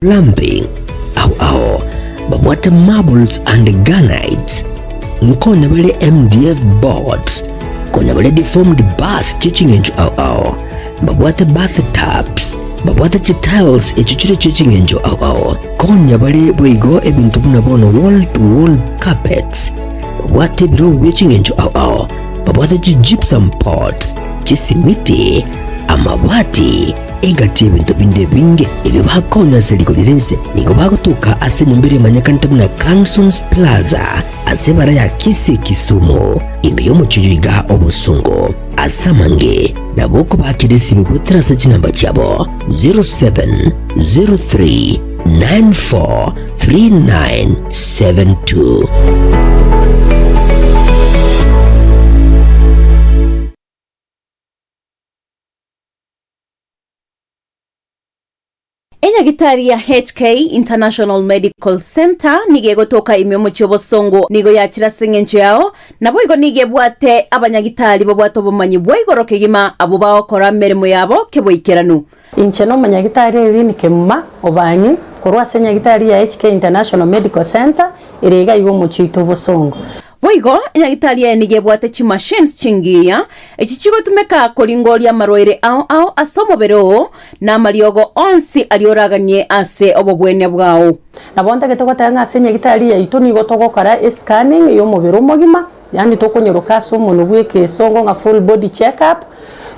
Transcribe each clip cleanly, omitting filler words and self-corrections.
Plumbing, ao ao babwate marbles and granites, nkonya bare MDF boards, konya bare deformed bath chie ching'encho ao ao, mbabwate bath tubs, babwate chitiles echio chire chie ching'encho ao ao, konya bare boigo ebinto buna bono wall to wall carpets, babwate ebirogo bie ching'encho ao ao, babwate chi gypsum boards, chisimiti, amabati, Egati y'ebinto binde ebinge ebio bakonya ase rigori ri'ense nigo bagotoka ase enyomba eria emanyekanete buna Cansons Plaza ase ebara ya Kisii Kisumu, ime y'omochie oyo iga obosongo. Ase amange nabo okobakera esimi goetera ase chinamba chiabo 0703 94 3972. Enyagitari ya HK International Medical Centre nigo egotoka ime omochie obosongo nigo yachire ase eng'encho yao, naboigo nigo ebwate abanyagitari babwate obomanyi bwa igoro kegima abwo bagokora emeremo yabo keboikeranu. Inche nomonyagitari Eileen Kemuma Obanyi korwa ase enyagitari ya HK International Medical Centre ere iga iga omochie oito obosongo. Boigo, enyagitari eye nigo ebwate chimachines chingiya, echi chigotumeka koringoria amarwaire ao ao ase omobere oo, na amariogo onsi aria oraganie ase obobwenia bwao. Nabo ntagete goteba ng'a ase enyagitari yaito nigo togokora escanning y'omobere omogima, yaani tokonyoroka ase omonwe bw'ekesongo ng'a full body check up,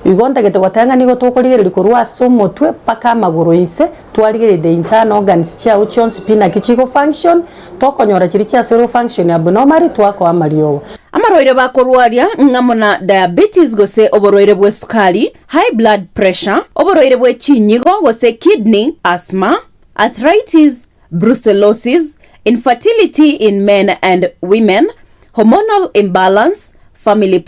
igo ntagete goteba ng'a nigo tokorigereria korwa ase omotwe mpaka amagoro inse, twarigereria the internal organs chiago chionsi pi naki chigo function, Tokonyora chiria chiasoirwe function abnormally twakoa amariogo. Amarwaire bakorwaria ng'amo na diabetes gose oborwaire bw'esukari, high blood pressure, oborwaire bwe chinyigo gose kidney, asthma, arthritis, brucellosis, infertility in men and women, hormonal imbalance, family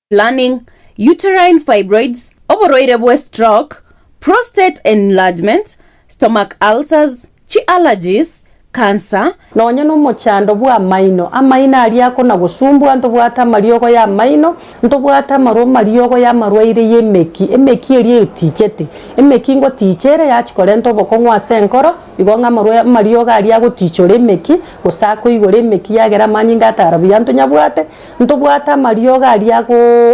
planning, uterine fibroids, oborwaire bwe stroke, prostate enlargement, stomach ulcers, chi allergies, cancer, Nonya nomochando bw'amaino, amaino aria akona-gosumbua, ntobwate amariogo y'amaino, ntobwate amarwa amariogo y'amarwaire y'emeki, emeki eria etichete. Emeki ngoticha ere yachia korenta obokong'u ase enkoro, igo ng'a amarwa amariogo aria agotichora emeki, gose akoigora emeki yagera amanyinga atara buya ntonyabwate, Ntobwate amariogo aria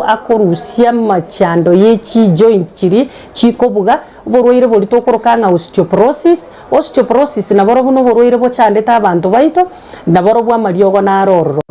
akorusia amachando ye chijoint chiria chikobuga, oborwaire boria tokoroka ng'a osteoporosis. Osteoporosis naborobwo noborwaire bochandete abanto baito, naborobwo amariogo naro ororo.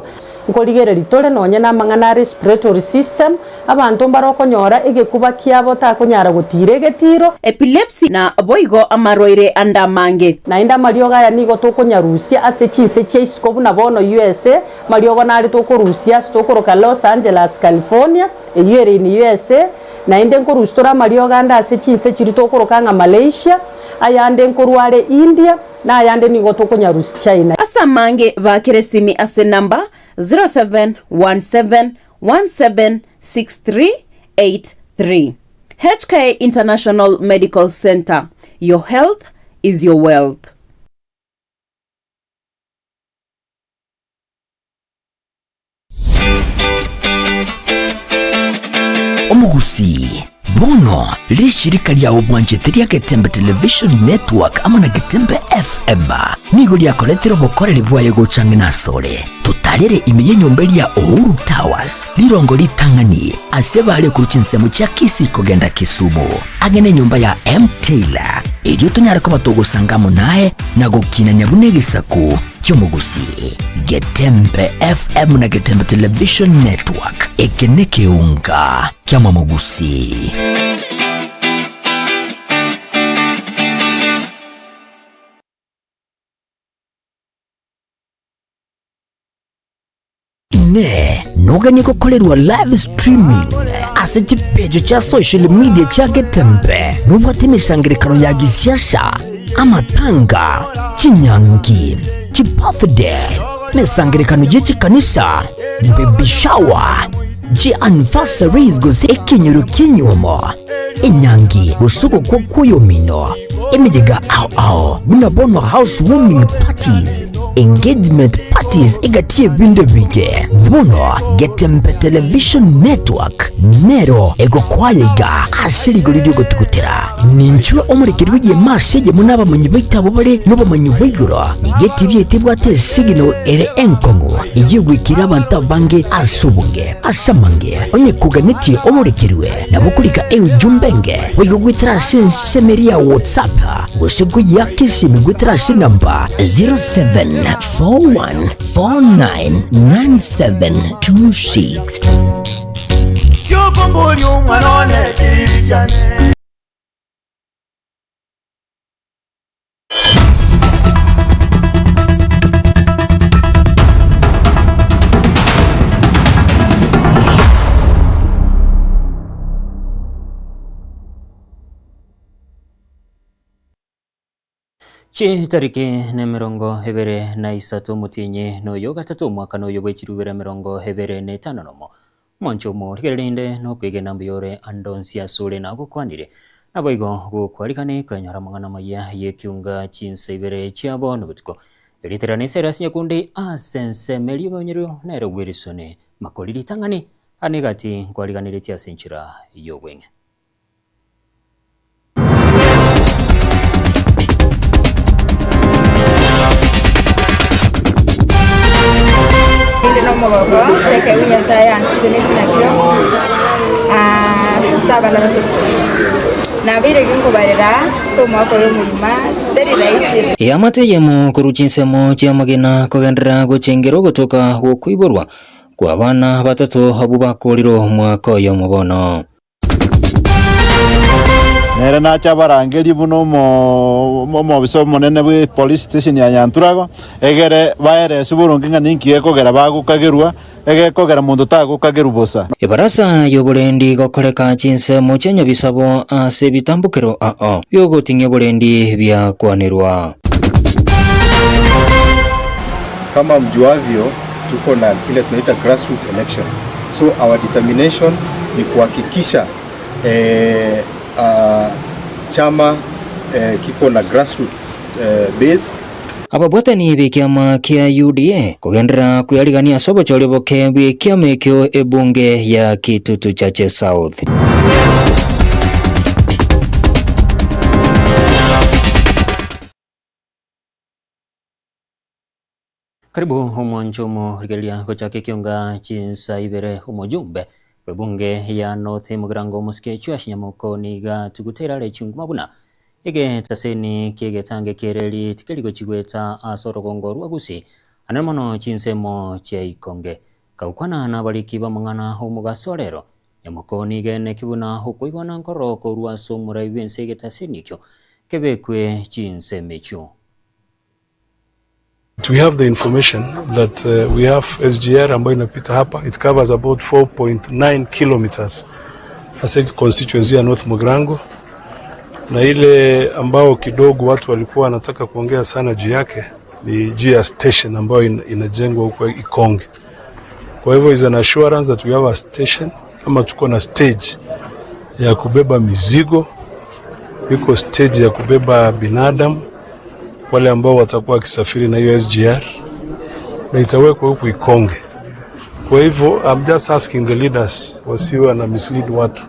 Nkorigereria tore nonye namang'ana a respiratory system, abanto mbare okonyora egekuba kiabo takonyara gotiira egetiro. Epilepsy na boigo amarwaire ande amange. Naende amariogo aya nigo tokonyarusia ase chinse chia isiko buna bono USA, Mariogo nare tokorusia ase tokoroka Los Angeles, California, eyio ere in USA, naende nkorusia tore amariogo ande ase chinse chiria tokoroka ng'a Malaysia, ayande nkorwa are India, na ayande nigo tokonyarusia China. Ase amange baakere esimi ase enamba 0717176383. HK International Medical Centre, your health is your wealth. Omogusii, bono rishirika riao bwanchete ria Getembe Television Network amo na Getembe FM nigo riakoretire obokoreri bwaye gocha ang'e nasore. Totarere ime y'enyomba eria Uhuru Towers, rirongo ritang'ani ase bare korwa chinsemo chia Kisii kogenda Kisumu, ang'e nenyomba ya M Taylor, erio tonyare koba togosanga amo naye na gokinania buna egesaku ki'omogusii. Getembe FM na Getembe Television Network, eke nekeunga ki'amamogusii. Inee! Noganie gokorerwa live streaming ase chipeji chia social media chia Getembe? Nobwate emesangerekano ya gisiasa, amatanga, chinyangi, chibirthday, emesangerekano ye chikanisa, baby shower, chianniversaries gose ekenyoro ki'enyuomo, enyangi gose ogokwa kw'oyomino, emeyega ao ao buna bono house warming parties, engagement parties egati y'ebinto ebinge. Bono Getembe Television Network. nero egokwaya iga ase rigori ri'ogotugutera. Ninchwe omorekeri bw'egeema ase eyemo nabamanyi baito abwo bare nobomanyi bwa igoro. Nigo etibi yaito ebwate esignal ere enkong'u eyio egwikire abanto abange ase obonge. Ase amange, onye koganetie oborekerwe, nabo okorika eujumbe enge boigo goetera ase ensemo eria ya WhatsApp gose koyeaka esimi goetera ase enamba 0741499726. Kiokomboria omwana one kiriri kiane. Chitariki nemerongo ebere na isato omotienyi noyo gatato omwaka noyo bwe chirubere emerongo ebere na etano nomo. Omonche omo, rigereria rinde nokwegena mbuya ore ande onsi asore nagokwanire. Naboigo gokwarigane koenyora amang'ana amaya y'ekiunga chinsa ibere chia bono botuko. Erieta riane Cyrus Nyakundi ase ensemo eria omonyerio nere Wilson Makori ritang'ani ane egati nkwariganeretie ase enchera y'obweng'e. Inde nomogoko ase ekeegwa Nyasae ansesenetie nakio ase abana baito. Nabeire ginkobarera ase omwaka oyo omogima, teri rahisi. Eamate eyemo korwa chinsemo chi'amagena kogenderera gochengera ogotoka gw'okoiborwa kw'abana batato abwo bakoorire omwaka oyomo bono. Nere nache abarangerie buna omobisa omonene bwe police station ya Nyanturago, egere baerese boronge ng'a ninki gekogera bagokagerwa, egekogera monto tagokagerwa bosa. Ebarasa y'oborendi gokoreka chinsemo chia nyabisabo ase ebitambokero ao bi'ogoting'ia oborendi biakwanirwa. Kama mjuavyo tuko na ile tunaita grassroot election so our determination ni kuhakikisha eh, uh, chama eh, kiko na grassroots eh, base Ababwatani b'ekiama kia UDA kogenderera kweyarigania ase obochori oboke bw'ekiama ekio ebunge ya Kitutu Chache South. Karibu omwancho omorigereria gochaka ekionga chinsa ibere omojumbe bw'ebunge ya North Mugirango omosike Joash Nyamoko niga tugute erare chinguma buna egetaseni ki'egetange ki'ereri tikeri gochigweta ase orogongo rwa Gusii anene mono chinsemo chia Ikonge. Gakwana nabariki b'amang'ana omogaso rero Nyamoko nigo eneki buna okoigwana nkororo korwa ase omorai bw'ense egetaseni ekio kebekwe chinsemo echio. We have the information that uh, we have SGR ambayo inapita hapa it covers about 4.9 kilometers hasa constituency ya North Mugirango, na ile ambao kidogo watu walikuwa wanataka kuongea sana juu yake ni juu ya station ambayo inajengwa huko Ikonge. Kwa hivyo is an assurance that we have a station ama tuko na stage ya kubeba mizigo, iko stage ya kubeba binadamu wale ambao watakuwa wakisafiri na hiyo SGR na itawekwa huku Ikonge. Kwa hivyo I'm just asking the leaders wasiwe na mislead watu.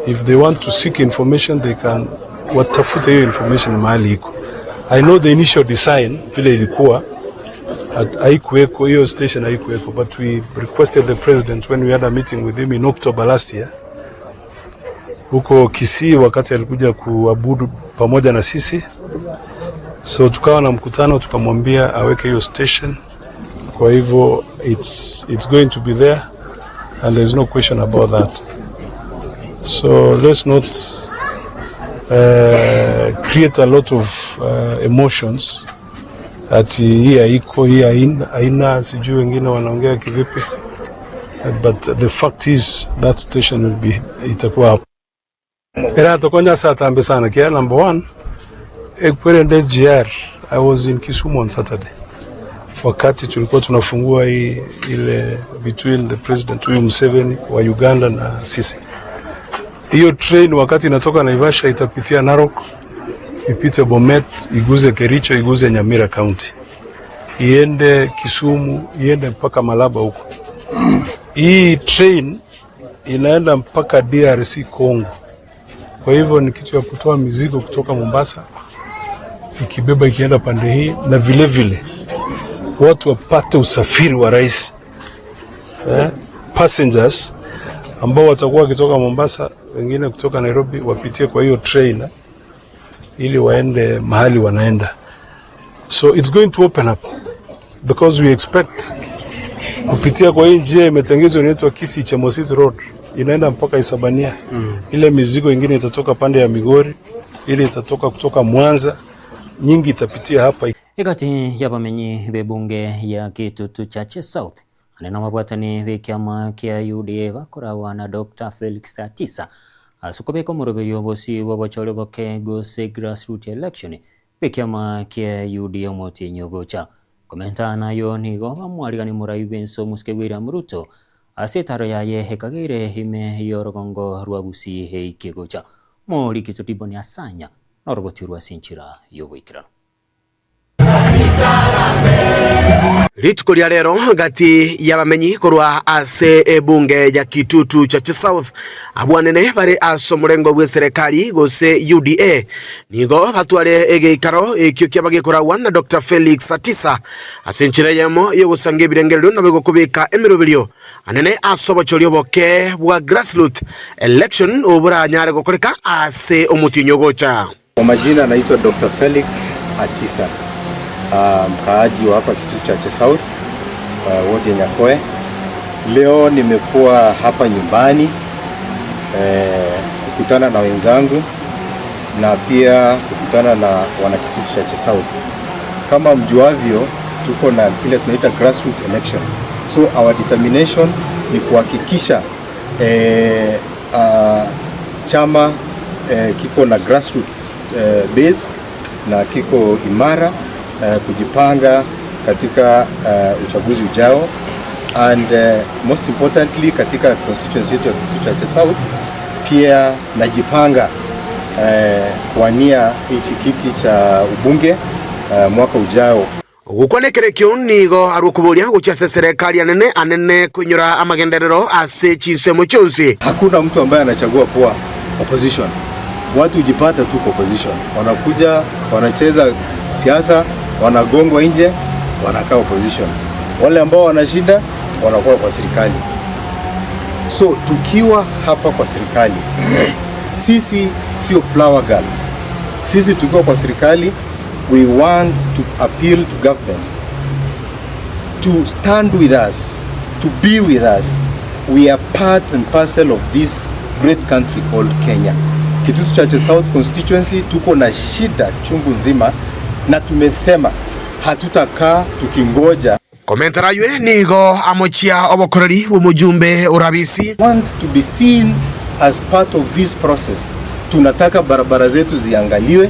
If they want to seek information they can watafute hiyo information mahali iko. I know the initial design vile ilikuwa haikuweko hiyo station haikuweko, but we requested the president when we had a meeting with him in October last year huko Kisii wakati alikuja kuabudu pamoja na sisi, so tukawa na mkutano tukamwambia aweke hiyo station. Kwa hivyo it's, it's going to be there and there's no question about that. So let's not uh, create a lot of uh, emotions ati hii haiko hii haina, sijui wengine wanaongea kivipi, but the fact is that station will be itakuwa hapo. Era tokonya saa tambe sana kia number one ekwerende SGR. I was in Kisumu on Saturday wakati tulikuwa tunafungua hii ile between the president huyu Museveni wa Uganda na sisi. Hiyo train wakati inatoka Naivasha itapitia Narok, ipite Bomet, iguze Kericho, iguze Nyamira County, iende Kisumu, iende mpaka Malaba huko. Hii train. inaenda mpaka DRC Congo. Kwa hivyo ni kitu ya kutoa mizigo kutoka Mombasa ikibeba ikienda pande hii, na vile vile watu wapate usafiri wa rahisi eh, passengers ambao watakuwa wakitoka Mombasa, wengine kutoka Nairobi, wapitie kwa hiyo train ili waende mahali wanaenda. So it's going to open up because we expect kupitia kwa hii njia imetengenezwa inaitwa Kisii Chemosit Road inaenda mpaka Isabania. Ile mizigo ingine itatoka pande ya Migori, ile itatoka kutoka Mwanza, nyingi itapitia hapa. Egati y'abamenyi b'ebunge ya Kitutu Chache South ane namabwatani b'ekiama kia UDA bakoragwa na Doctor Felix Atisa ase okobeka omoroberio bosio bw'obochore boke gose grassroot election bw'ekiama kia UDA omotienyi ogocha. Komenta nayo nigo bamwarigani morai bw'ense omosike William Ruto ase etaro yaye ekageire ime y'orogongo rwa Gusii eikie gocha. Omoriki Todiboni Asanya noroboti rwa ase enchera y'oboikeranu. Rituko ria rero gati y'abamenyi korwa ase ebunge ya Kitutu Chache South abwo anene bare ase omorengo bw'eserekari gose UDA nigo batware egeikaro ekio kiaba gekoragwa na Doctor Felix Atisa ase enchera eyemo y'ogosanga ebirengererio naboigo kobeka emeroberio anene ase obochori oboke bwa grassroot election oboranyare gokoreka ase omotienyi ogocha. Kwa majina naitwa Dr. Felix Atisa, mkaaji wa hapa Kitutu Chache South, ward ya Nyakoe. Leo nimekuwa hapa nyumbani eh, kukutana na wenzangu na pia kukutana na wana Kitutu Chache South. Kama mjuavyo, tuko na ile tunaita grassroots election, so our determination ni kuhakikisha eh, chama eh, kiko na grassroots eh, base na kiko imara eh, kujipanga katika eh, uchaguzi ujao and eh, most importantly katika constituency yetu ya Kitutu Chache South pia najipanga eh, kuwania hichi kiti cha ubunge eh, mwaka ujao. Gokwana ekero ekio nigo arwe okoboria gochia ase eserekari anene anene koinyora amagenderero ase chinsemo chionsi. Hakuna mtu ambaye anachagua kuwa opposition. Watu hujipata tu kwa opposition, wanakuja wanacheza siasa, wanagongwa nje, wanakaa opposition. Wale ambao wanashinda wanakuwa kwa serikali. So tukiwa hapa kwa serikali sisi sio flower girls. Sisi tukiwa kwa serikali we want to appeal to government to stand with us, to be with us. We are part and parcel of this great country called Kenya. Kitutu Chache South constituency tuko na shida chungu nzima, na tumesema hatutakaa tukingoja. Komentera aywe nigo amochia obokoreri bw'omojumbe orabisi. Want to be seen as part of this process. Tunataka barabara zetu ziangaliwe,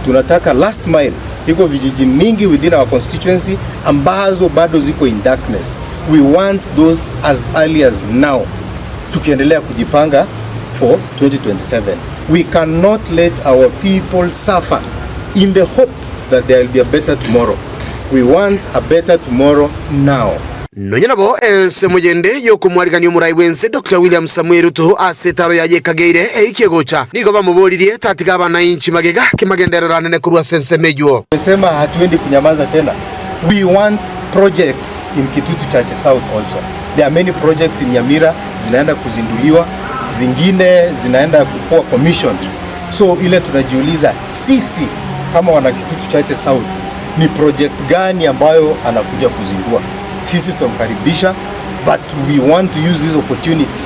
tunataka last mile. Iko vijiji mingi within our constituency ambazo bado ziko in darkness. We want those as early as now. Tukiendelea kujipanga for 2027. We cannot let our people suffer in the hope that there will be a better tomorrow. We want a better tomorrow now. Nonya nabo ensemo yende y'okomwarigania omorai bw'ense Doctor William Samoei Ruto ase etaro yaye ekageire eikie gocha, nigo bamoboririe tatiga abanainchi magega kemagenderero anene korwa ase ensemo eyio. Tumesema hatuendi kunyamaza tena. We want projects in Kitutu Chache South also. There are many projects in Nyamira zinaenda kuzinduliwa, zingine zinaenda kukuwa commissioned. So ile tunajiuliza sisi kama wana Kitutu Chache South ni project gani ambayo anakuja kuzindua? Sisi tutamkaribisha, but we want to use this opportunity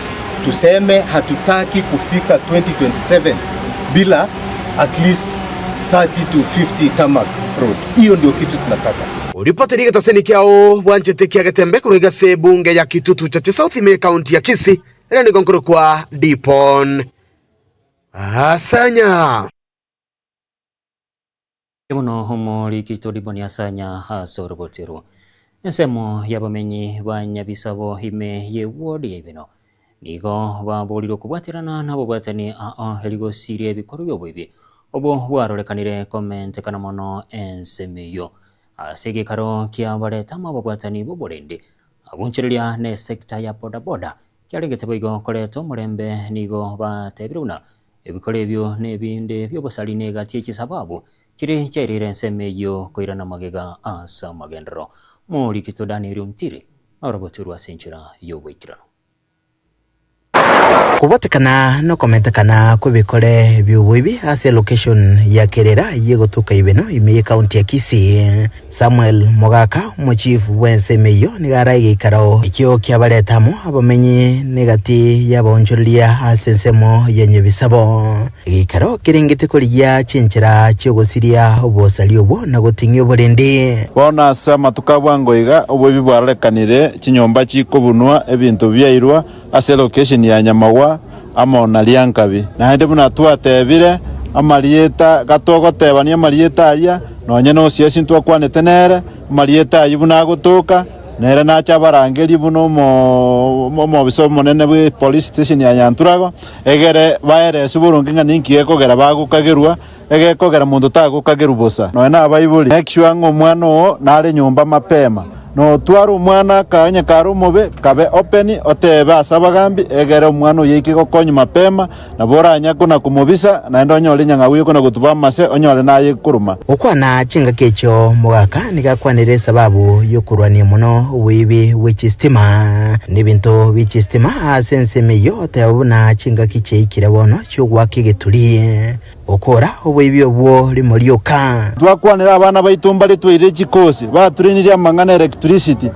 tuseme hatutaki kufika 2027 bila at least 30 to 50 tarmac road. Hiyo ndio kitu tunataka. Oripoteri getaseni kiao bwanchete kia Getembe korwa igase ebunge ya Kitutu Chache South ime ekaunti ya Kisii ere nigo nkorokwa Dipon Asanya. Bono omoriki Todiboni Asanya ase orogoterwo. Ensemo y'abamenyi ba Nyabisabo ime ye ward ya Ibeno nigo baborirwe kobwaterana nabobwatani aa erigosiria ebikorwa bioboibi obwo bwarorekanire komentekana mono ensemo eyio ase egekaro kia bareta amabobwatani boborende abunchereria ne sector ya bodaboda. Kiarengete boigo koreta omorembe nigo batebire buna ebikoro ebio nebinde bi'obosari negati ye chisababu chiria chiairire ensemo eyio koirana magega ase amagenderero. Omorikito Daniel Ontiri noroboturwe ase enchera y'oboikeranu. Kobwatekana nokomentekana kw'ebikore bi'oboibi ase elocation ya Kerera y'egotuka Ibeno ime y'ecounty ya Kisii, Samuel Mogaka omochief bw'ensemo eyio nigo arae egeikaro ekio kiabareta amo abamenyi negati y'abaonchoreria ase ensemo ya Nyebisabo. Egeikaro kerengete korigia chinchera chi'ogosiria obosari obwo na goting'ia oborendi. Bono ase amatuko a bwango iga oboibi bwarorekanire, chinyomba chikobunwa, ebinto biairwa ase elokesheni ya Nyamagwa amo na Riankabi. Naende buna twatebire, amarieta gatogotebania amarieta aria, nonye nosiesi ntwakwanete nere, amarieta ayio buna agotoka, Nere nache abarangerie buna omobisa omonene bwe police station ya Nyanturago, egere baerese boronge ng'a ninki gekogera bagokagerwa, egekogera monto tagokagerwa bosa. Nonya na abaibori, make sure ng'a omwana oo nare nyomba mapema. Notware omwana aka onye kare omobe, kabe open, otebe ase abagambi, egere omwana oyio aike gokonywa mapema, Nabo oranye kona komobisa, naende onyore enyang'au ekona gotuba amase, onyore naye ekoruma. Gokwana chingaki echio mogaka nigo akwanire esababu y'okorwania mono oboibi bwe chistima na ebinto bie chistima ase ensemo eyio oteba buna chingaki chiaikire bono chi'ogoaka egeturi gokora oboibi obwo rimo rioka. Twakwanera abana baito mbare twairire chikosi, baturenirie amang'ana electricity.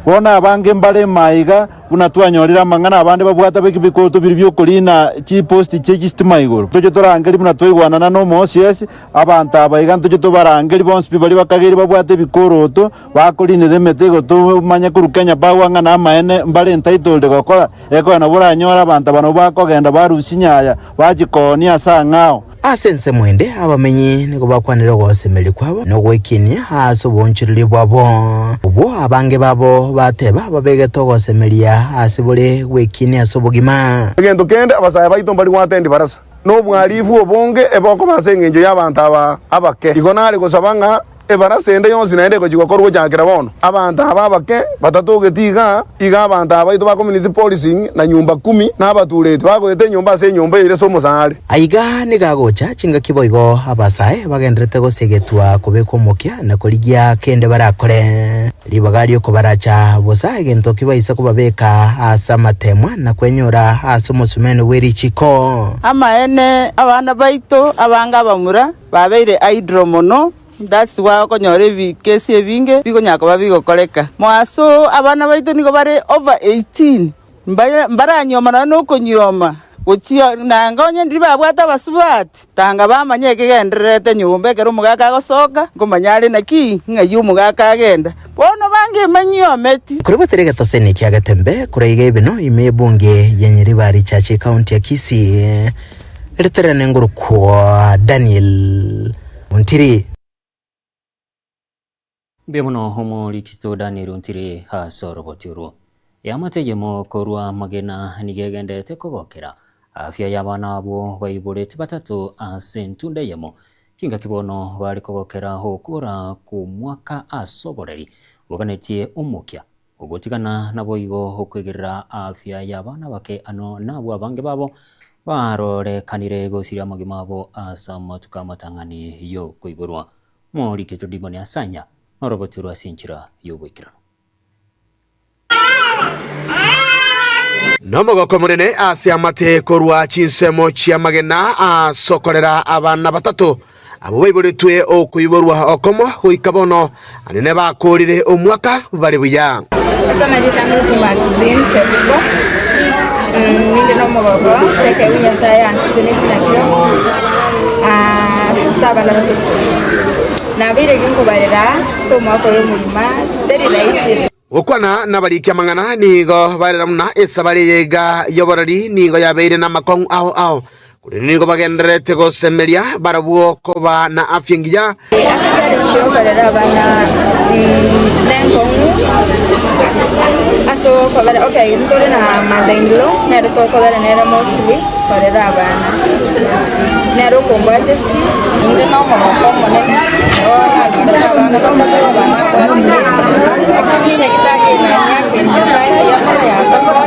Bono abange mbare maiga. Buna twanyorire amang'ana abande babwate ebikoto biria bi'okorina chiposti chie chistima igoro. Toche torangerie buna twaigwanana n'Omoosiesi, abanto aba iga ntoche tobarangerie bonsi pi baria bakageire babwate ebikoroto, bakorinera emete igo tomanye korwa Kenya Power ng'a namaene mbare entitled gokora, ekogera nabo oranyore abanto aba nabwo bakogenda barusia chinyaya bachikoonia ase ang'ao. Ase ensemo ende abamenyi nigo bakwanire ogosemeria kwabo na ogwekinia ase oboonchoreria bwabo, obwo abange babo bateba babegete ogosemeria ase bore gwekinia ase obogima. Egento kende, abasae baito mbari goatendi barasa, na obwarifu obonge ebokoba ase engencho y'abanto aba abake. Igo nare gosaba ng'a Ebarasa ende yonsi naende egochia gokorwa gochakera bono. Abanto aba abake batatogeti iga, iga abanto aba baito ba community policing na nyumba kumi na abatureti bagoeta enyomba ase enyomba eire ase omosare. Aiga nigo agocha chingaki boigo abasae bagendererete gosegetwa kobekwa omokia na korigia kende barakore. Ribaga ri'okobaracha bosa egento kibaisa kobabeka ase amateemwa na kwenyora ase omosumeno bwe richiko. Amaene, abana baito abange abamura babeire idle mono, That's why okonyora ebikesi ebinge bikonyara koba bigokoreka. Moaso abana baito nigo bare over 18 mbaye mbaranyuoma nonya na okonyuoma gochia nanga onye ndiri babwate abasubati tanga bamanye ekegendererete nyomba ekero omogaka agosoka nkomanya are naki ng'ai omogaka agenda. Bono bange manyuometi. Korobotera egetoseni kia Getembe koraiga ebino ime y'ebunge ya Nyaribari Church Ekaunti ya Kisii. Riterane ngorokwa Daniel Ontiri. Mbuya mono omorikito Daniel Ontiri ase oroboti orwo. Eamate eyemo korwa amagena nigo egenderete kogokera afya y'abana abwo baiboreti batato ase entunda eyemo. Chingaki bono bare kogokera okora kw'omwaka ase oboreri boganetie omokia Ogotigana naboigo okwegerera afya y'abana bake ano nabwo abange babo barorekanire gosiria amagima abo ase amatuko amatang'ani y'okoiborwa. Moriketwe Dimoni Asanya norobotirwe ase enchera y'oboikeranu. Nomogoko omonene ase amate korwa chinsemo chi'amagena ase okorera abana batato Abwo baiboretwe okoiborwa okomo goika bono, naende bakoorire omwaka bare buya. Ase amarieta ang'e Maxine Kerubo, ninde nomogoko ase ekeegwa Nyasaye ansesenetie nakio ase abana batato. Nabeire ginkobarera ase omwaka oyo omogima teri rahisi. Gokwana nabariki amang'ana nigo barera buna esabari eye iga y'oborori nigo yabeire namakong'u ao ao, korende nigo bagendererete gosemeria barabwo koba na afya engiya. Ase challenge y'okorera abana nenkong'u ase okobera okay ntore na mother in law nere tokobera nere mostly korera abana nere okombwatesi inde nomogoko omonene nabo nanyorete abana batato abana abwate lakini nyagetari eye nanyakire nyasaye mbuya mono yatokonya.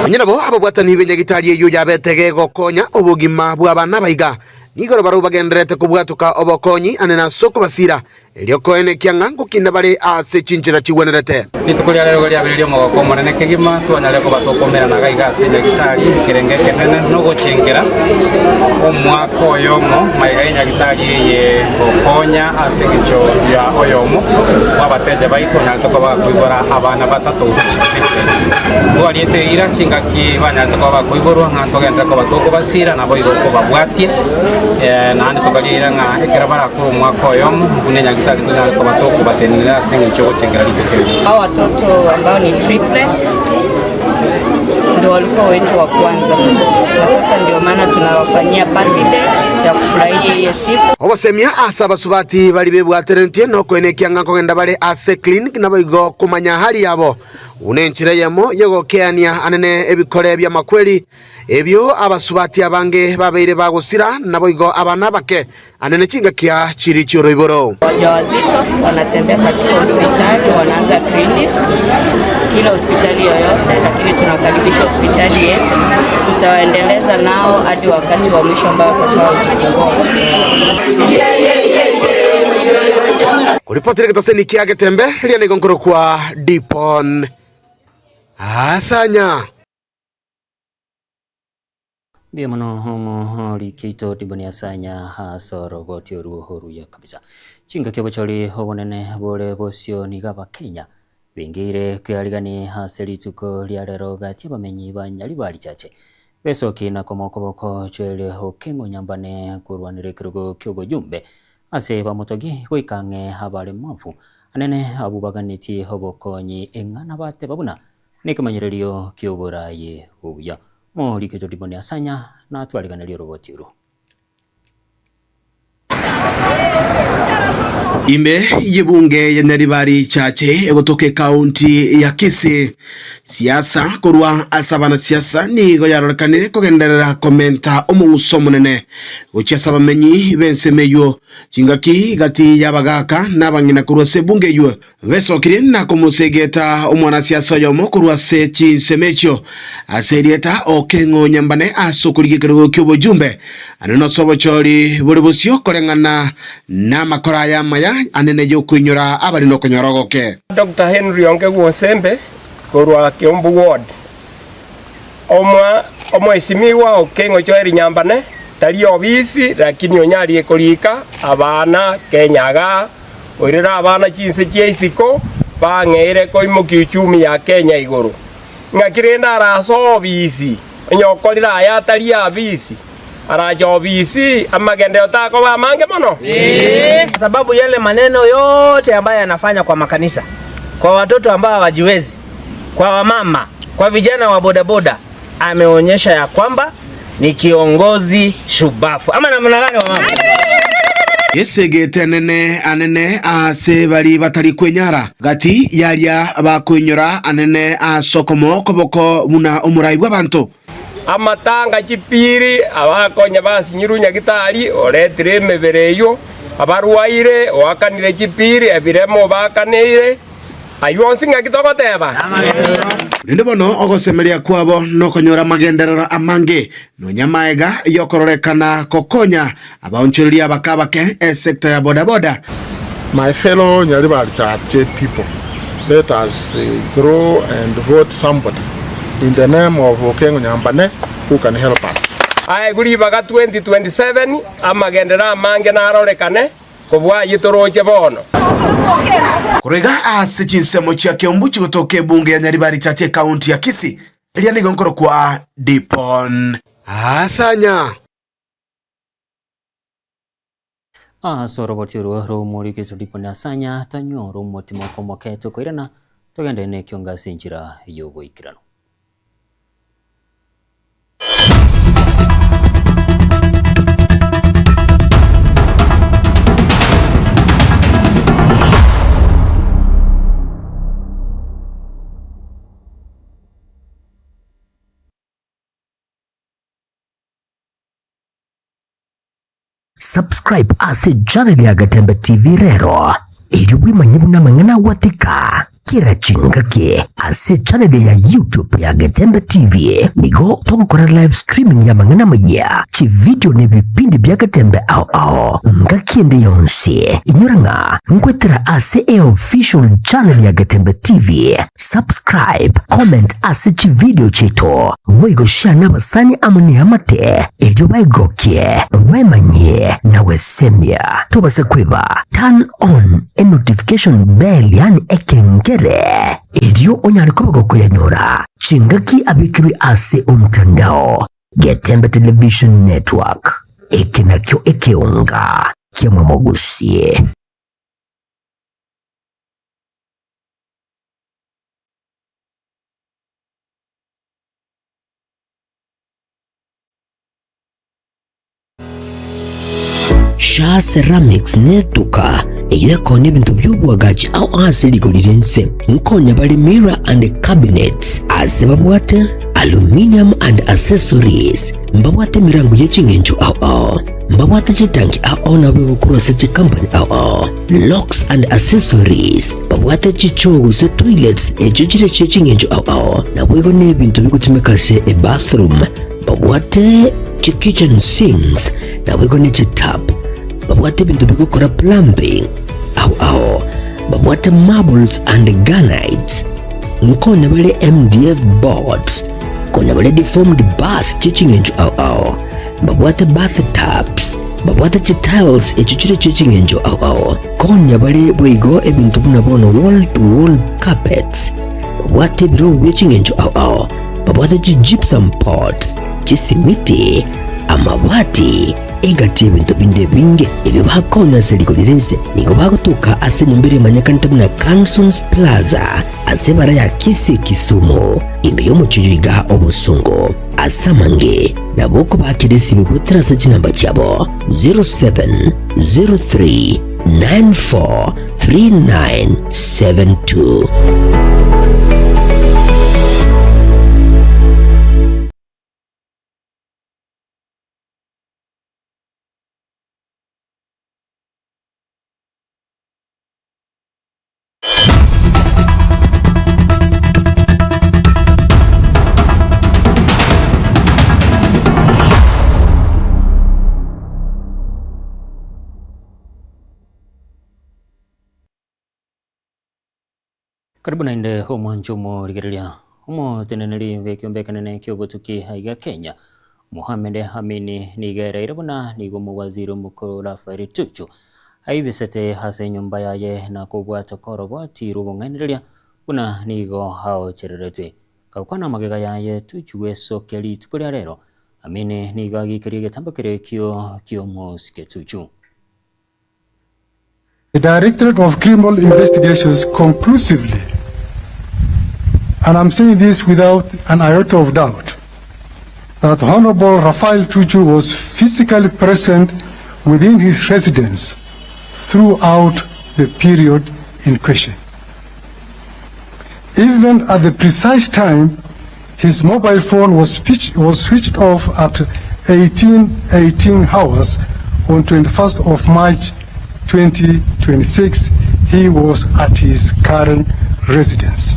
Onye nabo ababwatani b'enyagitari eyio yabete gegokonya obogima bw'abana abaiga, nigo barabwo bagendererete kobwatoka obokonyi ane na ase okobasiira, Erio koenekia ng'a ngokina bare ase chinchera chigwenerete. Rituko ria rero igo riabeire ri'omogoko omonene kegima, twanyarire koba tokomerana iga iga ase enyagitari ekerengo ekenene na ogochengera omwaka oyomo magega y'enyagitari eye gokonya ase eng'encho ya oyomo bw'abateja baito onyarete koba gakoibora abana batato gose chitriplets. Twariete eira chingaki banyarete koba bakoiborwa ng'a ntogenderere koba tokobasira naboigo kobabwatia, naende tokaria eira ng'a ekero barakore Omwaka oyomo, buna enyagitari tonyare koba tokobatenenera ase engencho y'ogochengera rituko eri. Hawa watoto ambao ni triplet ndio walikuwa wetu wa kwanza na sasa ndio maana tunawafanyia party day ya kufurahia hiyo siku. Obosemia ase abasubati baria bebwateretie nokoenekia ng'a nkogenda bare ase eclinic naboigo komanya hali yabo buna enchera eyemo yogokeania anene ebikore bi'amakweri ebio abasubati abange babeire bagosira naboigo abana abake Ane ne chingakia chiria chi'oroiboro. Wajawazito wanatembea katika hospitali, wanaanza clinic kila hospitali yoyote, lakini tunakaribisha hospitali yetu, tutawaendeleza nao hadi wakati wa mwisho ambao watakao jifungua watoto wao. Koripotera egetaseni kia Getembe, riria nigo nkorokwa Dipon Asanya. Mbuya mono omoriki oito Diboni Asanya ase oroboti orwo oruya kabisa. Chingaki obochori obonene bore bosio nigo abakenya bengeire kwearigani ase rituko ria rero gati abamenyi ba Nyaribari Chache besoki na komoa okoboko Joel Okeng'o Nyambane korwanera ekerogo ki'obojumbe ase bamotogi goika ang'e abaremavu anene abwo baganetie obokonyi eng'ana bateba buna Nekemanyererio ki'oboraai obuya. Morike Jodiboni Asanya natwariganerie oroboti oro. Ime y'ebunge ya Nyaribari Chache egotoka ekaunti ya Kisii, siasa korwa ase abanasiasa nigo yarorekanire kogenderera komenta omong'uso omonene gochia ase abamenyi b'ensemo eyio chingaki gati y'abagaka na abang'ina korwa ase ebunge eyio. Besokirie na komosegeta omwanasiasa oyomo korwa ase chinsemo echio ase erieta Okeng'onya mbane ase okorigia ekerogo ki'obojumbe, ane nose obochori bore bosio koreng'ana namakora aya amaya anene y'okoinyora abare nokonyora ogoke. Doctor Henry Ongegu Osembe korwa Kiambu Ward, Omwa omwesimigwa Okeng'o Joel Nyambane tari obisi lakini onyarie korika abana Kenya igaa. Oirere abana chinse chia isiko, bang'eire koimokia uchumi ya Kenya igoro. Ng'aki rende arase obisi, onye okorire aya atari abisi, arache obisi, amagenderero takoba amange mono? Kwa sababu yale maneno yote ambayo yanafanya kwa makanisa, kwa watoto ambao hawajiwezi, kwa wamama, kwa vijana wa bodaboda, ameonyesha ya kwamba ni kiongozi shubafu ama namna gani wamama? Esegete anene anene ase baria batari kwenyara, gati y'aria bakoinyora anene ase okomoa okoboko buna omorai bw'abanto. Amatanga chipiri, abakonya basinyirwe nyagitari, oretire emebere eyio, abarwaire, oakanire chipiri, ebirema obaakaneire. Ayio onsi ng'aki togoteba? Rende bono ogosemeria kwabo nokonyora amagenderero amange, nonya amaega y'okororekana gokonya abaonchoreria abake abake esector ya bodaboda. My fellow Nyaribari Chache people, let us grow and vote somebody in the name of Okengo Nyambane who can help us. Aegwe ribaga 2027 amagenderero amange narorekane. Kobua ayio toroche bono. Korwa iga ase chinsemo chia Kiambu chigotoka ebunge ya Nyaribari Chache ekaunti ya Kisii, eria nigo nkorokwa Dipon Asanya. Ase oroboti orwo rw'omorikristo Dipon Asanya tanyora omotimoko omoke tokoirana togende nekiongo ase enchera y'oboikeranu. Subscribe ase channel ya Gatembe TV rero erio bwemanye buna amang'ana agwatika. Kera chingaki ase echaneli ya YouTube ya Getembe TV nigo togokora live streaming y'amang'ana amayia, chividio na ebipindi bia Getembe ao ao ngaki ende yonsi. Inyora ng'a nkwetera ase eofficial channel ya Getembe TV. Subscribe, comment ase chividio chiaito, boigo share nabasani amo neamate erio baigokie, bemanyie na gwesemia. Tobase kweba turn on enotification bell yaani ekengere erio onyare koba gokoyanyora chingaki abekirwe ase omtandao. Getembe Television Network, eke nakio ekeonga ki'amamogusie. Shaa Ceramics netuka eyio ekonya ebinto bi'oboagachi ao ase rigori ri'ense. Nkonya bare mirror and cabinets ase babwate aluminium and accessories. Mbabwate emerango ye ching'encho ao ao. Mbabwate chitanki ao ao nabo egokorwa ase chikampani ao ao. Locks and accessories. Babwate chichoo gose toilets echio chire chie ching'encho ao ao. Naboigo nebinto bigotumeka ase ebathroom. Babwate chi-kitchen sinks, naboigo ne chi-tap. Babwate ebinto bigokora plumbing ao ao. Babwate marbles and granites. Nkonya bare MDF boards. Konya bare deformed bars chie ching'encho ao ao. Babwate bath tubs. Babwate chi-tiles echio chire chie ching'encho ao ao. Konya bare boigo ebinto buna bono wall to wall carpets. Babwate ebirogo bie ching'encho ao ao. Babwate chi-gypsum pots, chisimiti, amabati, egati y'ebinto binde ebinge ebio bakonya ase rigori ri'ense. Nigo bagotoka ase enyomba eria emanyekanete buna Cansons Plaza ase ebara ya Kisii Kisumu, ime y'omochie oyo iga obosongo. Ase amange nabo okobakera esimi goetera ase chinamba chiabo 0703 94 3972. Karibu naende omwancho omorigereria, omoteneneri bw'ekeombe ekenene ki'obotuki aiga Kenya, Mohamed Amini nigo ereire buna nigo omowaziri omokoro Raphael Tuju aibisete ase enyomba yaye na kobwata koroboti rw'obong'ainereria buna nigo aochereretwe. Gakwana amagega yaye Tuju gwesokia rituko ria rero, Amini nigo agiikerie egetambo keria ekio ki'omosike Tuju. The Directorate of Criminal Investigations conclusively, and I'm saying this without an iota of doubt, that Honorable Raphael Tuju was physically present within his residence throughout the period in question. Even at the precise time his mobile phone was, pitch, was switched off at 1818 hours on 21st of March 2026, he was at his current residence.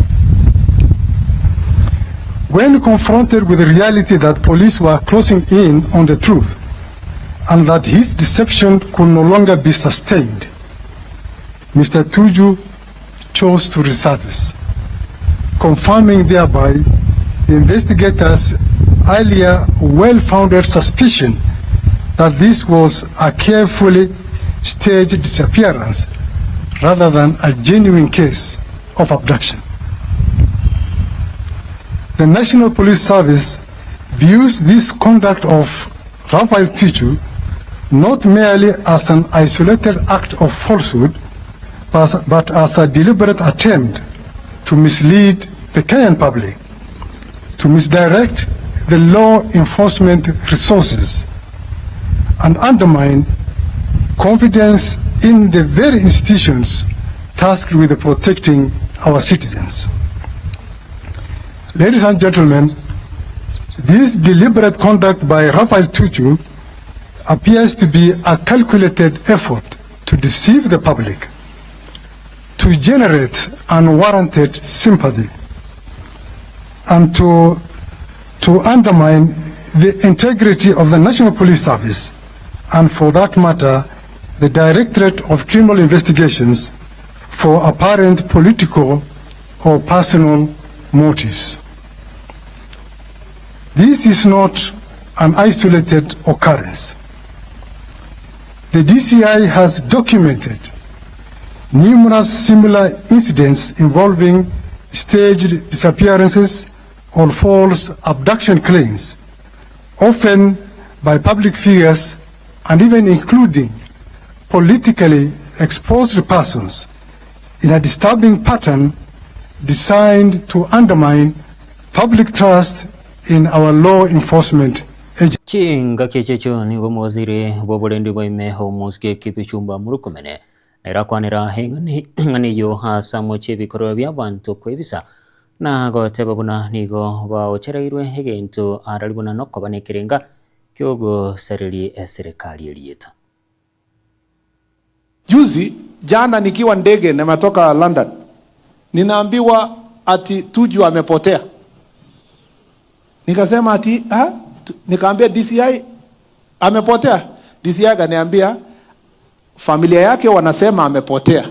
When confronted with the reality that police were closing in on the truth and that his deception could no longer be sustained, Mr. Tuju chose to resurface, confirming thereby the investigators' earlier well-founded suspicion that this was a carefully staged disappearance rather than a genuine case of abduction. The National Police Service views this conduct of Raphael Tuju not merely as an isolated act of falsehood, but, but as a deliberate attempt to mislead the Kenyan public, to misdirect the law enforcement resources, and undermine confidence in the very institutions tasked with protecting our citizens. Ladies and gentlemen, this deliberate conduct by Raphael Tuju appears to be a calculated effort to deceive the public, to to generate unwarranted sympathy and to to undermine the integrity of the National Police Service and for that matter the Directorate of Criminal Investigations for apparent political or personal motives. This is not an isolated occurrence. The DCI has documented numerous similar incidents involving staged disappearances or false abduction claims, often by public figures and even including politically exposed persons in a disturbing pattern designed to undermine public trust in our law enforcement agencies. Chingaki echi echio nigo omowaziri bw'oborendi bwa ime Omosike Kipchumba Murkomen nere akwanera eng'ana eyio ase amochie ebikorwa bi'abanto kwebisa na goteba buna nigo baochereirwe egento arari buna nokoba nekerenga kiogosareria eserekari erieta. Juzi jana nikiwa ndege nimetoka London, ninaambiwa ati Tuju amepotea. Nikasema ati ha? Nikaambia DCI amepotea. DCI akaniambia familia yake wanasema amepotea,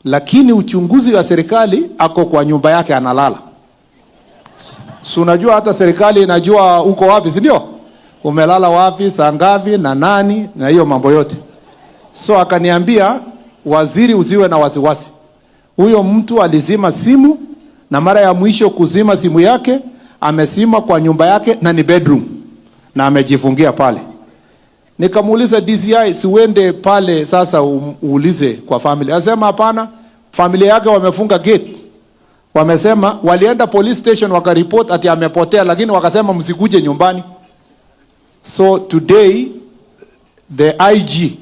lakini uchunguzi wa serikali ako kwa nyumba yake analala. Si unajua hata serikali inajua uko wapi, si ndio? Umelala wapi, saa ngapi na nani na hiyo mambo yote. So akaniambia waziri, usiwe na wasiwasi, huyo mtu alizima simu na mara ya mwisho kuzima simu yake amesima kwa nyumba yake na ni bedroom na amejifungia pale. Nikamuuliza DCI, si uende pale sasa uulize kwa family. Asema hapana, familia yake wamefunga gate. Wamesema walienda police station wakaripot ati amepotea, lakini wakasema msikuje nyumbani. So today the IG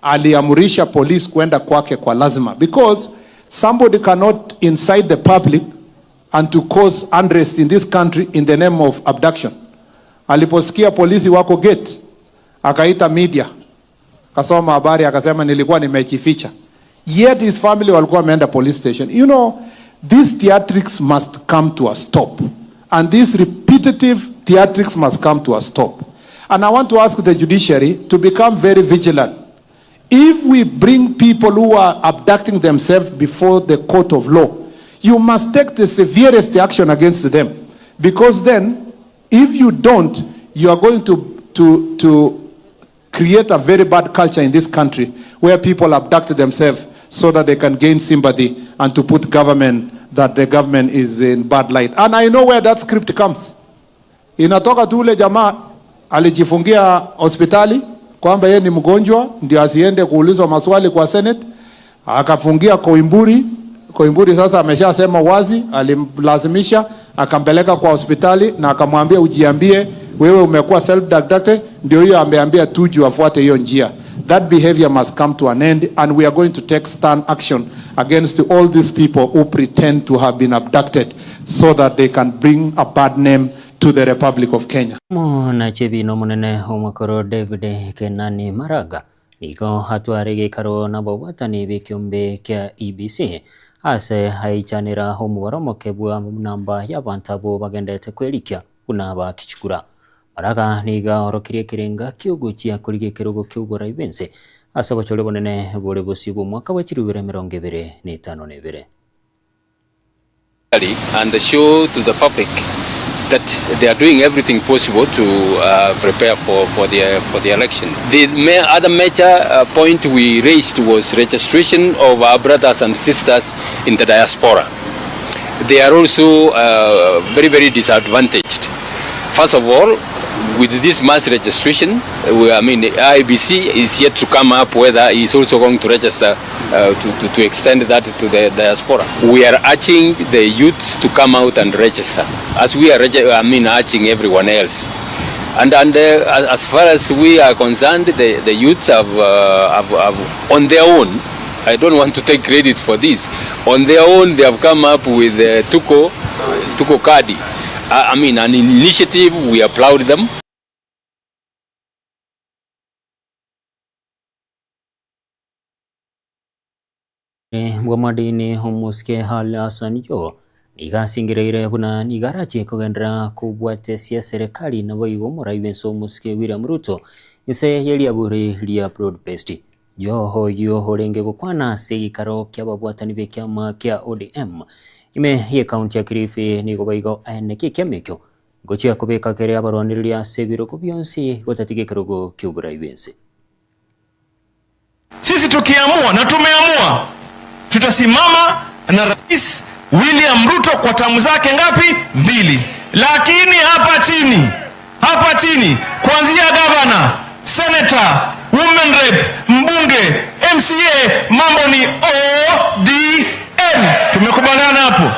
aliamrisha police kwenda kwake kwa lazima because somebody cannot incite the public and to cause unrest in this country in the name of abduction. Aliposikia polisi wako gate, akaita media, akasoma habari, akasema nilikuwa nimejificha. Yet his family walikuwa wameenda police station. You know, these theatrics must come to a stop. And these repetitive theatrics must come to a stop. And I want to ask the judiciary to become very vigilant. If we bring people who are abducting themselves before the court of law, you must take the severest action against them. Because then, if you don't, you are going to, to create a very bad culture in this country where people abduct themselves so that they can gain sympathy and to put government that the government is in bad light. And I know where that script comes. Inatoka tu ule jamaa alijifungia hospitali kwamba yeye ni mgonjwa ndio asiende kuulizwa maswali kwa Senate, akafungia Koimburi. Koimburi sasa ameshasema wazi, alimlazimisha akampeleka kwa hospitali na akamwambia ujiambie wewe umekuwa self abducted. Ndio hiyo ameambia Tuju afuate hiyo njia. That behavior must come to an end and we are going to take stern action against all these people who pretend to have been abducted so that they can bring a bad name to the Republic of Kenya. Omonachebina omonene omokoro David Kenani Maraga nigo atware egeikaro nabobwatani b'ekeombe kia EBC ase aichanera omobaro omoke bwa namba y'abanto abwo bagenderete kwerikia buna bakichukura. Maraga nigo aorokirie ekerenga kiogochia korigia ekerogo ki'oborai bw'ense ase obochori obonene bore bosio bw'omwaka bwe chilifu ibere emerongo ebere na etano na ebere. and show to the public that they are doing everything possible to uh, prepare for, for, the, for the election. The other major uh, point we raised was registration of our brothers and sisters in the diaspora. They are also uh, very, very disadvantaged. First of all, with this mass registration, we, I mean, IBC is yet to come up whether it's also going to register uh, to, to, to extend that to the diaspora. We are urging the youths to come out and register, as we are, I mean, urging everyone else. And, and uh, as far as we are concerned, the, the youths have, uh, have, have, on their own, I don't want to take credit for this, on their own they have come up with uh, Tuko, Tuko Kadi. I, I mean, an initiative, we applaud them. Bw'amadini omosike Al Hassan Joho nigo asingereire buna nigo arachie kogenderera kobwatesia eserekari naboigo omorai bw'ense omosike William Ruto inse ye riaburi ria Broad Based. Joho oyio orenge gokwana ase egeikaro ki'ababwatani b'ekiama kia ODM ime y'ekaunti ya Kilifi nigo boigo aenekia ekiama ekio ngochia kobeka kere abarwanereria ase ebirogo bionsi gotatiga ekerogo ki'oborai bw'ense. Sisi tukiamua na tumeamua tutasimama na Rais William Ruto kwa tamu zake ngapi? Mbili. Lakini hapa chini, hapa chini kuanzia gavana, senator, women rep, mbunge, MCA, mambo ni ODM. Tumekubaliana hapo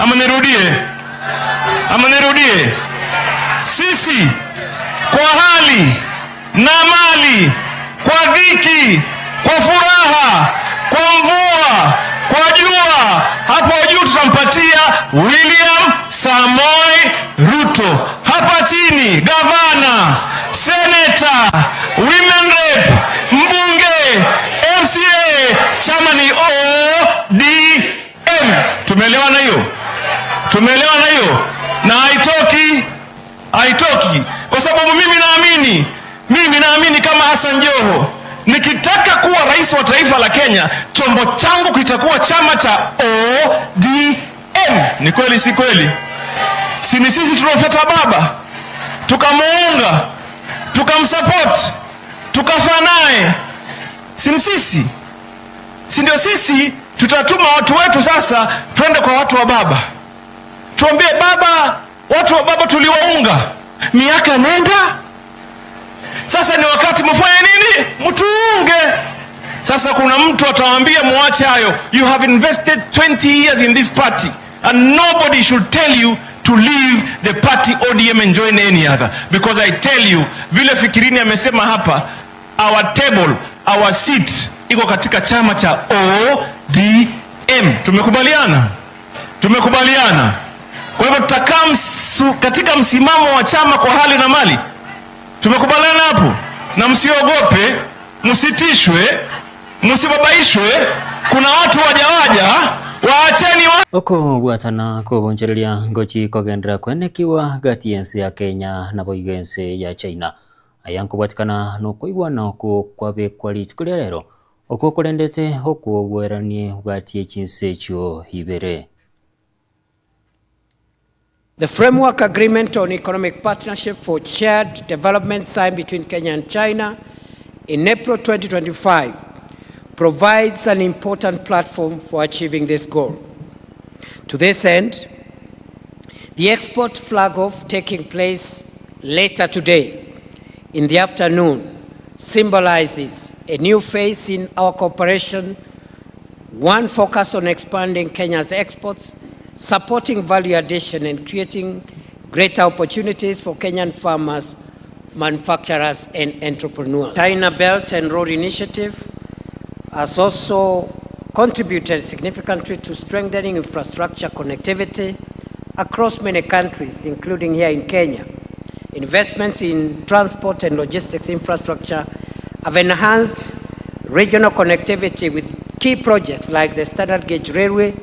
ama nirudie? Ama nirudie? Sisi kwa hali na mali, kwa dhiki, kwa furaha, kwa mvua, kwa jua, hapo juu tutampatia William Samoei Ruto. Hapa chini gavana, seneta, women rep, mbunge, MCA, chama ni ODM. Tumeelewana hiyo? Tumeelewana hiyo? Na haitoki haitoki kwa sababu mimi naamini, mimi naamini kama Hassan Joho nikitaka kuwa rais wa taifa la Kenya, chombo changu kitakuwa chama cha ODM. Ni kweli si kweli? Si ni sisi tunaofuata baba, tukamuunga, tukamsupport, tukafaa naye, si ni sisi? Si ndio sisi tutatuma watu wetu sasa, twende kwa watu wa baba, tuambie baba, watu wa baba tuliwaunga miaka nenda, sasa ni wakati mfanye nini? Mtuunge. Sasa kuna mtu atawaambia muache hayo, you have invested 20 years in this party and nobody should tell you to leave the party ODM and join any other because I tell you, vile Fikirini amesema hapa, our table, our seat iko katika chama cha ODM. Tumekubaliana? Tumekubaliana. Kwa hivyo tutakaa katika msimamo wa chama kwa hali na mali. Tumekubaliana hapo, na msiogope, msitishwe, msibabaishwe. Kuna watu wajawaja, waacheni wa Okobwatana kw'obonchoreria ngochi kogenderera kwenekiwa gati y'ense ya Kenya naboigo ense ya China. Aya nkobwatikana nokoigwana okwo kwabekwa rituko ria rero okwo korendete okwoboeranie gati ye chinse echio ibere. The Framework Agreement on Economic Partnership for Shared Development signed between Kenya and China in April 2025 provides an important platform for achieving this goal. To this end, the export flag-off taking place later today in the afternoon symbolizes a new phase in our cooperation, one focused on expanding Kenya's exports, supporting value addition and creating greater opportunities for Kenyan farmers, manufacturers and entrepreneurs. China Belt and Road Initiative has also contributed significantly to strengthening infrastructure connectivity across many countries, including here in Kenya. Investments in transport and logistics infrastructure have enhanced regional connectivity with key projects like the Standard Gauge Railway,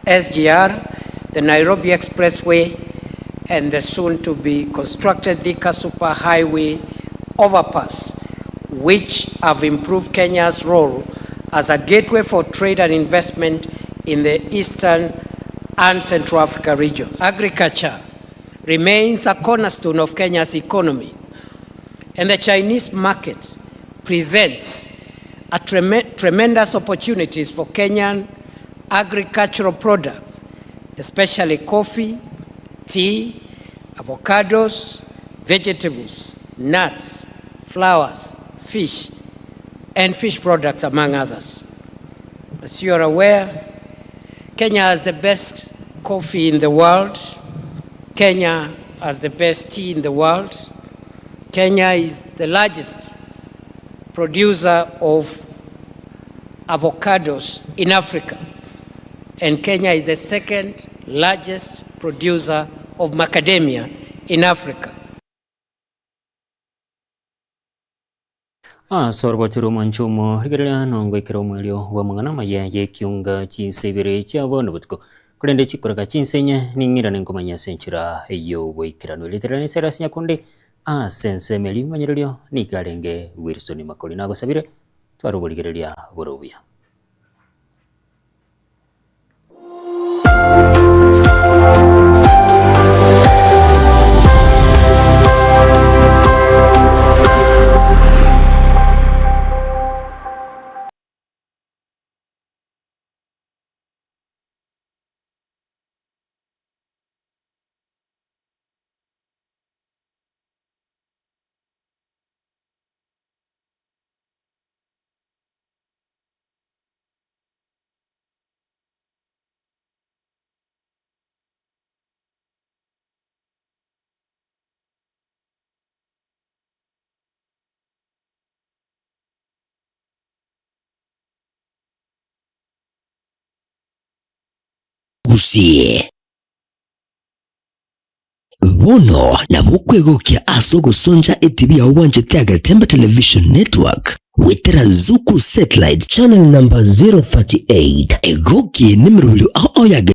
SGR, the Nairobi Expressway, and the soon-to-be constructed Thika Super Highway overpass, which have improved Kenya's role as a gateway for trade and investment in the Eastern and Central Africa regions. Agriculture remains a cornerstone of Kenya's economy, and the Chinese market presents a tremendous opportunities for Kenyan agricultural products, especially coffee, tea, avocados, vegetables, nuts, flowers, fish, and fish products, among others. As you are aware, Kenya has the best coffee in the world. Kenya has the best tea in the world. Kenya is the largest producer of avocados in Africa. And Kenya is the second largest producer of macadamia in Africa. Ase orobato rw'omwancho omo, rigereria nongoikera omoerio bw'amang'ana amaya y'ekiunga chinsa ibere chia bono botuko, korende chikoreka chinsa inye, ning'irane nkomanye ase enchera y'oboikeranu. Erieta riane Cyrus Nyakundi, ase ensemo eria rimanyererio nigo arenge Wilson Makori. Nagosabire, tware oborigereria bore obuya. Gusii. Bono nabo okwegokia ase ogosoncha etibi yao bwanchete ya Getembe Television Network goetera Zuku Satellite Channel number 038. Egokie nemerobio ao ao ya.